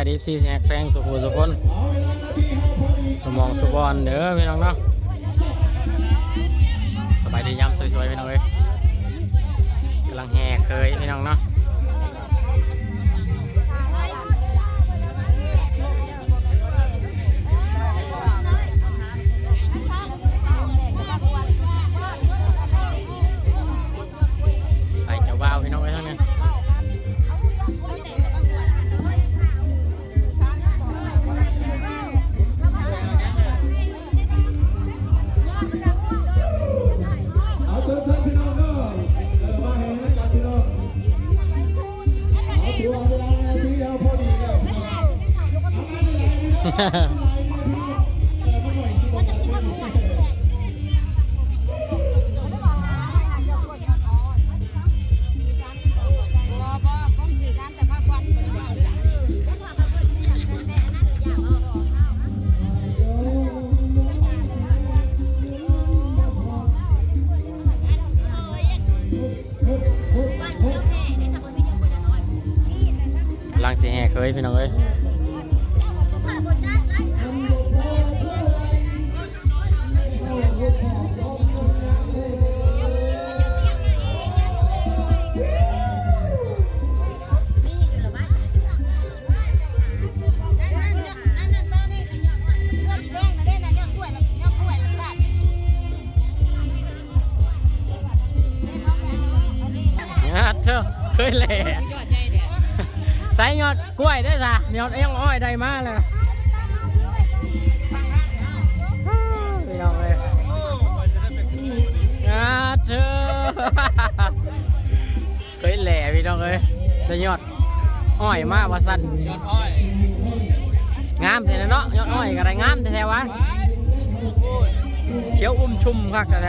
ເອັຟຊີ ແຮັກແພງສູ່ຜູ້ສູ່ຄົນ ສູ່ໝ່ອງສູ່ບ່ອນເດີພີ່ນ້ອງເນາະ. ສະບາຍດີຍາມສວຍໆ ພີ່ນ້ອງເອີຍ, ກຳລັງແຫ່ເຂີຍພີ່ນ້ອງເນາະ. ໄປເຈົ້າບ່າວພີ່ນ້ອງເອີຍທາງນີ້. ກຳລັງຊິແຫ່ເຂີຍພີ່ນ້ອງເອີຍ. ອາ ເທີ ເຄີຍແຫຼະ ໃສ່ຍອດກ້ວຍເດ້ຊະ ຍອດ ຍອດອ້ອຍໄດ້ມາແລ້ວ ພີ່ນ້ອງເອີຍ. ອາ ເທີ ເຄີຍແຫຼະພີ່ນ້ອງເອີຍ ໄດ້ຍອດອ້ອຍມາວ່າຊັ້ນ. ຍອດອ້ອຍ ງາມແທ້ເນາະ ຍອດອ້ອຍກໍໄດ້ງາມແທ້ໆ ຫວາ ໂອ້ຍ ຂຽວອຸ່ມຊຸ່ມຄັກແທ້ໆ.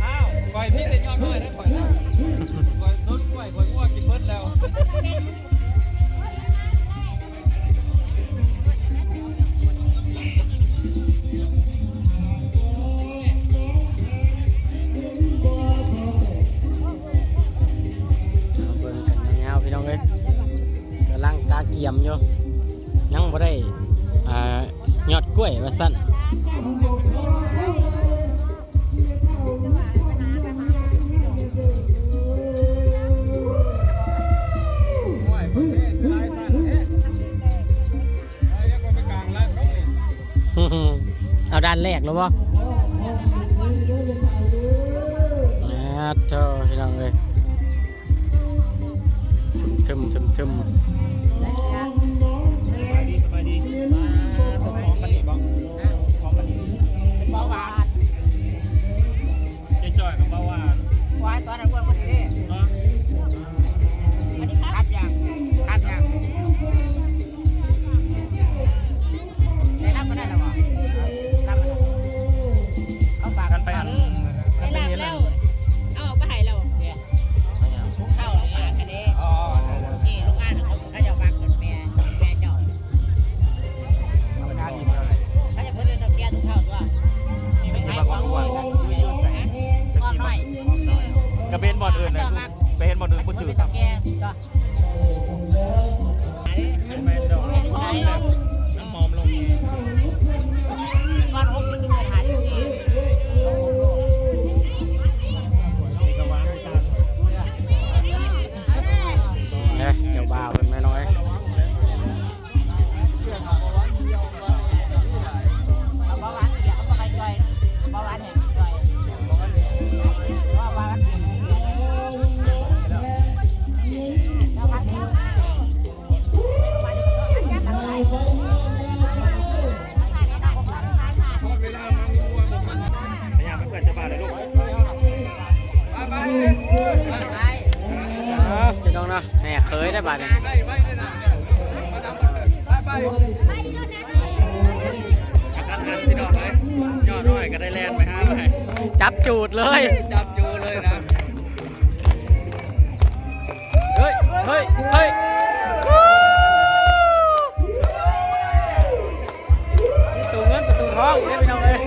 ອ້າວ ຂ້ອຍມີແຕ່ຍອດອ້ອຍນະ ຂ້ອຍນະ ຂ້ອຍຕົ້ນກ້ວຍ ຂ້ອຍງົວກິນເບິດແລ້ວ. ເບິ່ງກັນຍາວໆ ພີ່ນ້ອງເອີຍ ກຳລັງກະກຽມຢູ່ ຍັງບໍ່ໄດ້ ອ່າ ຍອດກ້ວຍວ່າຊັ້ນ. ເອົາດ່ານແລກແລ້ວບໍ່? ອາ ໂທ້ ພີ່ນ້ອງເອີຍ. ທຶມໆໆໆ ສະບາຍດີ ສະບາຍດີ ມາຕົກຂອງປານນີ້ບໍ່? ຂອງປານນີ້ ເປັນເບົາຫວານ ເຈຈ່ອຍກັບເບົາຫວານ ວາຍຕອນນັ້ນອ້ວນກວ່ານີ້ເດ້ ເນາະ ອັນນີ້ຄັບ ຄັບຫຍັງ ຄັບຫຍັງ ໄດ້ຮັບມາໄດ້ແລ້ວບໍ່? ຮັບມາແລ້ວ ເຂົາຝາກກັນໄປ ອັນ ໄດ້ຮັບແລ້ວ ເອົາອອກມາໃຫ້ແລ້ວ ເຂົ້າເອົາປາກກັນເດ້ ອໍ ນີ້ໂຮງງານເຂົາ ເຂົາເຈົ້າມັກແມ່ ແມ່ເຈົ້າ ເຂົາຈະເພິ່ນເອີ້ນເຖົ້າແກ່ທຸກເຖົ້າຕົວະ ນີ້ໄປຂາຍຂອງ ອ້ອມນ້ອຍ ກໍໄປເຫັນບ່ອນອື່ນນະ ໄປເຫັນບ່ອນອື່ນບໍ່ຈື່ ເຖົ້າແກ່ຕົວະ ແມ່ນດອກ ນ້ຳຫອມລົງ ເອີ ເຈົ້າບ່າວເພິ່ນແມ່ນ້ອຍ ເອົາເບົາຫວານເກືອ ເອົາບໍ່ໄຂ່ຈ່ອຍ ເບົາຫວານແຫ້ງຈ່ອຍ ເອົາເບົາຫວານເກືອ ເອົາຫວານແຫ້ງ ພະຍາຍາມເພື່ອນຈະມາເລີຍລູກ ໄປ ໄປ ໄປ ພີ່ນ້ອງເນາະ ແມ່ເຂີຍໄດ້ບາດນີ້ ໄປ ໄປ ໄປ ໄປ ອັນນັ້ນ ອັນ ພີ່ນ້ອງເອີຍ ຍອດອ້ອຍກໍໄດ້ແລ່ນໄປຫາ ໄປ ຈັບຈູດເລີຍ ຈັບຈູດເລີຍນະ ເຮີ້ຍ ເຮີ້ຍ ເຮີ້ຍ ປະຕູເງິນປະຕູທອງອີກແລ້ວ ພີ່ນ້ອງເອີຍ.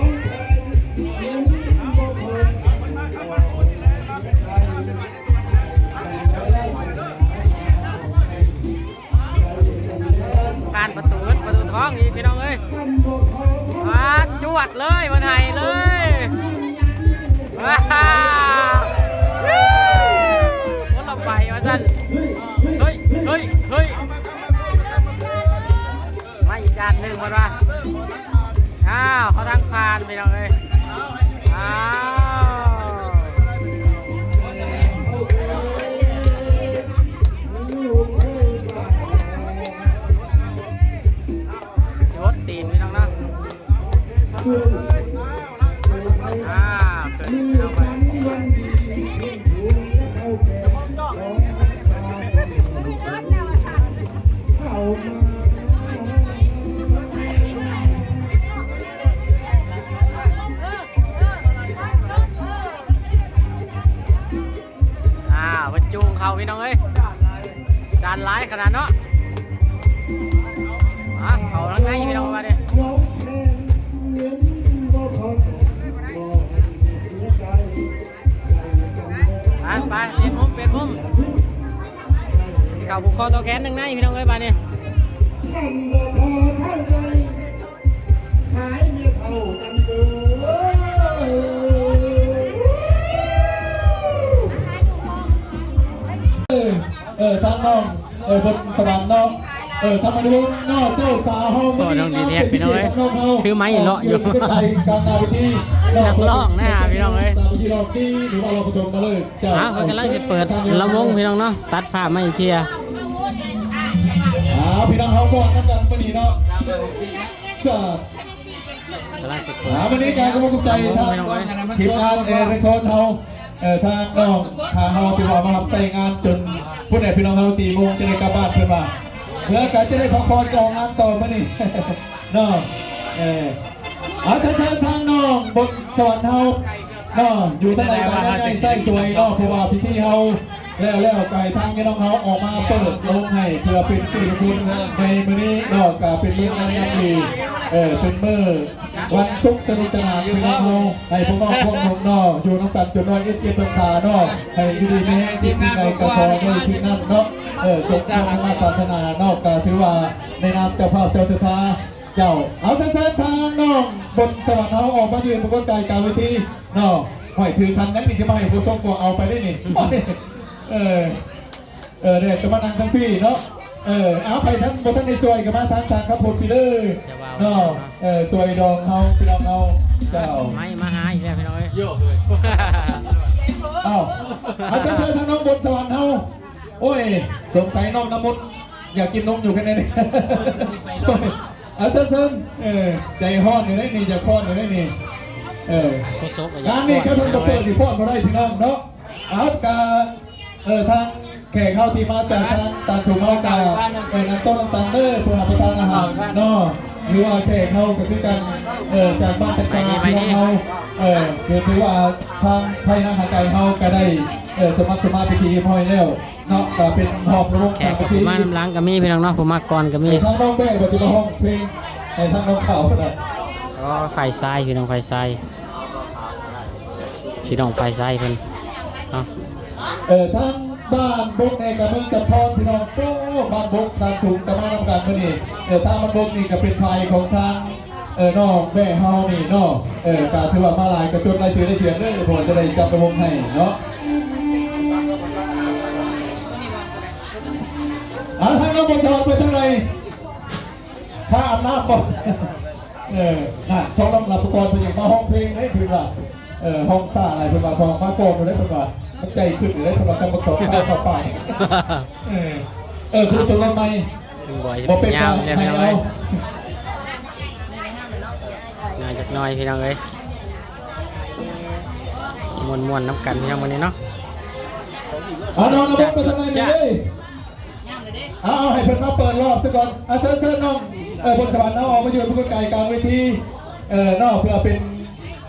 ເຂົ້າພີ່ນ້ອງເອີຍ ຈານຫຼາຍຂະໜາດເນາະ. ມາເຂົ້າທາງໃນພີ່ນ້ອງບາດນີ້ ໄປ ໄປ ປ່ຽນມຸມ ປ່ຽນມຸມ ເຂົ້າຜູກຄໍຕໍ່ແຂນທາງໃນພີ່ນ້ອງເອີຍບາດນີ້. ຂາຍເມຍເຖົ້າກັນເດີ ເອີ ເອີ ທາງນ້ອງ ເອີ ບົນສະຫວັນເນາະ ເອີ ທາງມາດູເນາະ ເຈົ້າສາວເຮົາ ກໍນ້ອງດີແທັກພີ່ນ້ອງເອີຍ ຖືໄມເລາະຢູ່ ຂຶ້ນໄປກາງໜ້າເວທີເນາະ ນັກຮ້ອງນະພີ່ນ້ອງເອີຍ ສາວທີ່ຮ້ອງດີ ຫຼືວ່າຮ້ອງປະຖົມມາເລີຍ ເຈົ້າ ອ່າ ເພິ່ນກຳລັງຊິເປີດລຳວົງພີ່ນ້ອງເນາະ ຕັດພາບມາອີກເທື່ອ ອ່າ ພີ່ນ້ອງເຮົາມ່ວນນຳກັນມື້ນີ້ເນາະ ສາ ກຳລັງຊິເປີດ ອ່າ ມື້ນີ້ກະຂອບໃຈທາງທີມງານເອເລກໂທນເຮົາ ເອີ ທາງນ້ອງພາເຮົາທີ່ວ່າມາຮັບໃຊ້ງານຈົນພຸ້ນແຫຼະ ພີ່ນ້ອງເຮົາ ສີ່ໂມງຈະໄດ້ກັບບ້ານເພິ່ນວ່າ ເພື່ອກະຈະໄດ້ພັກຜ່ອນຈາກງານຕໍ່ມື້ນີ້ເນາະ ເອີ ເອົາ ເຊີນທາງນ້ອງບົນສະຫວັນເຮົາເນາະ ຢູ່ທາງໃນການງານໃຫຍ່ໃຊ້ສວຍເນາະ ເພາະວ່າພິທີເຮົາ ແລ້ວ ແລ້ວກະໃຫ້ທາງພີ່ນ້ອງເຮົາອອກມາເປີດລົງໃຫ້ ເພື່ອເປັນສິລິມຸງຄຸນໃນມື້ນີ້ເນາະ ກະເປັນມື້ງາມຍາມດີ ເອີ ເປັນມື້ວັນສຸກສະໜຸກສະໜານພີ່ນ້ອງເຮົາ ໃຫ້ພວກນ້ອງພວກໜຸ່ມເນາະ ຢູ່ນຳກັນຈົນນ້ອຍເອັດເຈັດພັນສາເນາະ ໃຫ້ຢູ່ດີມີແຮງ ສິ່ງໃດກະຂໍໄດ້ສິ່ງນັ້ນເນາະ ເອີ ສົມຄວາມມຸ່ງມາດປາດຖະໜາເນາະ ກະຖືວ່າໃນນາມເຈົ້າພາບເຈົ້າສັດທາ ເຈົ້າ ເອົາ ເຊີນ ເຊີນທາງນ້ອງບົນສະຫວັນເຮົາອອກມາຢືນປາກົດກາຍກາງເວທີເນາະ ຫ້ອຍ ຖືຂັນຍັງນີ້ຊິມາໃຫ້ຜູ້ຊົງກໍເອົາໄປໄດ້ນີ້ ເອີ ເອີ ແດດກໍມານັ່ງທາງພີ້ເນາະ ເອີ ເອົາ ໃຜທັນບໍ່ທັນໄດ້ຊ່ວຍກໍມາທາງ ທາງຂັບລົດພີ້ເດີເນາະ ເອີ ຊ່ວຍດອງເຮົາ ພີ່ນ້ອງເຮົາ ເຈົ້າ ໄມ້ມາຫາອີກແລ້ວພີ່ນ້ອງເອີຍ ເອົາ ເຊີນ ເຊີນທາງນ້ອງບົນສະຫວັນເຮົາ ໂອ້ຍ ສົງໄສນ້ອງນ້ຳມົນ ຢາກກິນນົມຢູ່ແຄ່ນີ້ ເອົາ ເຊີນ ເຊີນ ເອີ ໃຈຮ້ອນຢູ່ເດ້ນີ້ ຢາກຟ້ອນຢູ່ເດ້ນີ້ ເອີ ງານນີ້ຄັນເພິ່ນບໍ່ເປີດຊິຟ້ອນບໍ່ໄດ້ພີ່ນ້ອງເນາະ ເອົາ ກະ ເອີ ທາງແຂກເຮົາທີ່ມາຈາກທາງຕານສູງເຮົາກະ ເອີ ນັ່ງໂຕະນັ່ງຕັ່ງເດີ ເພື່ອຮັບປະທານອາຫານເນາະ ຫຼືວ່າແຂກເຮົາກະຄືກັນ ເອີ ຈາກບ້ານຕ່າງໆ ພີ່ນ້ອງເຮົາ ເອີ ຖືວ່າທາງໄທນາຫາໄກເຮົາກະໄດ້ ເອີ ສະໝັກສະມານເປັນທີ່ຮຽບຮ້ອຍແລ້ວ ເນາະ ກະເປັນຮອບລະວົງ ແຂກກະຜູ້ມານຳຫຼັງກະມີພີ່ນ້ອງເນາະ ຜູ້ມາກ່ອນກະມີ ທາງນ້ອງແບ້ວ່າຊິມາຮ້ອງເພງໃຫ້ທາງນ້ອງສາວເພິ່ນນະ ອໍ ຝ່າຍຊາຍພີ່ນ້ອງ ຝ່າຍຊາຍ ພີ່ນ້ອງຝ່າຍຊາຍເພິ່ນເນາະ ເອີ ທາງບ້ານບົກແນ່ກະເມືອງຈຳພອນພີ່ນ້ອງ ໂອ້ ບ້ານບົກທາງສູງກະມານຳກັນມື້ນີ້ ເອີ ທາງບ້ານບົກນີ້ກະເປັນຝ່າຍຂອງທາງ ເອີ ນ້ອງແບ້ເຮົານີ້ເນາະ ເອີ ກະຖືວ່າມາຫຼາຍ ກະຈົດລາຍຊື່ລາຍສຽງເດີ ເພາະວ່າຈະໄດ້ຈັບລະວົງໃຫ້ເນາະ ອ່າ ທາງນ້ອງບົນສະຫວັນໄປທາງໃດ ຖ້າອາບນ້ຳບໍ່ ເອີ ນະ ທ້ອງນ້ຳລາປະກອນເພິ່ນຢາກມາຮ້ອງເພງເດ້ ເພິ່ນວ່າ ເອີ ຮ້ອງຊ້າຫຼາຍ ເພິ່ນວ່າ ເພາະມາກ່ອນຢູ່ເດ້ ເພິ່ນວ່າ ມັນໃຈຂຶ້ນຢູ່ເດ້ ເພິ່ນວ່າ ກຳບັກສອງເຂົ້າເຂົ້າໄປ ເອີ ເອີ ຄືສົດລົດໃໝ່ ເປັນບໍ່ ບໍ່ເປັນຫຍັງ ໃຫ້ເອົາ ງ່າຍຈັກໜ້ອຍພີ່ນ້ອງເອີຍ ມ່ວນໆນຳກັນພີ່ນ້ອງມື້ນີ້ເນາະ ເອົາ ນ້ອງ ນ້ອງ ໄປທາງໃນເລີຍ ເອົາ ເອົາ ໃຫ້ເພິ່ນມາເປີດຮອບຊະກ່ອນ ເອົາ ເຊີນ ເຊີນນ້ອງ ເອີ ບົນສະຫວັນເຮົາອອກມາຢືນເປັນຄົນກາງເວທີ ເອີ ເນາະ ເພື່ອເປັນ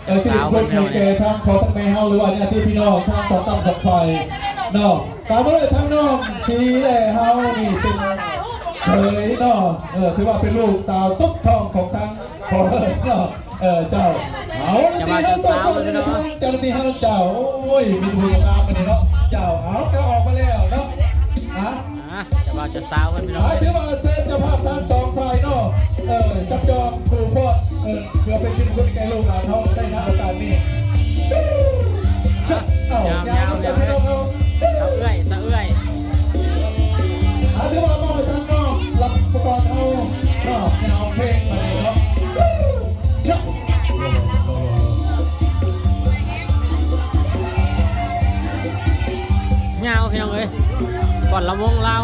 ເອີ ສິລິມຸງຄຸນໃຫ້ແກ່ທາງພໍ່ທາງແມ່ເຮົາ ຫຼືວ່າຍາດຕິພີ່ນ້ອງທາງສອງກຳສອງຝ່າຍເນາະ ຕາມມາດ້ວຍທາງນ້ອງສີແລເຮົານີ້ເປັນເຂີຍເນາະ ເອີ ຖືວ່າເປັນລູກສາວສຸດທ້ອງຂອງທາງພໍ່ເຮີເນາະ ເອີ ເຈົ້າ ເອົາ ເຈົ້າບ່າວເຈົ້າສາວເນາະ ເຈົ້າໜ້າທີ່ເຮົາເຈົ້າ ໂອ້ຍ ມີແຕ່ຜູ້ງາມມື້ນີ້ເນາະ ເຈົ້າ ເອົາ ກະອອກມາແລ້ວເນາະ ອ່າ ອ່າ ເຈົ້າບ່າວເຈົ້າສາວເພິ່ນພີ່ນ້ອງ ອ່າ ຖືວ່າເຊີນເຈົ້າພາບທັງສອງຝ່າຍເນາະ ເອີ ຈັບຈອງຄູ່ຟ້ອນ ເອີ ເພື່ອເປັນສິລິມຸງຄຸນແກ່ລູກຫຼານເຮົາໃນໂອກາດນີ້ ເຈົ້າ ເອົາ ຍາວໆ ຍາວ ຍາວ ຍາວ ພີ່ນ້ອງເຮົາ ສະເອື້ອຍ ສະເອື້ອຍ ອ່າ ຖືວ່າມອບໃຫ້ທາງນ້ອງລັບປະກອນເຮົາເນາະ ຍາວເພງບາດນີ້ເນາະ ເຈົ້າ ຍາວ ພີ່ນ້ອງເອີຍ ກ່ອນລຳວົງລາວ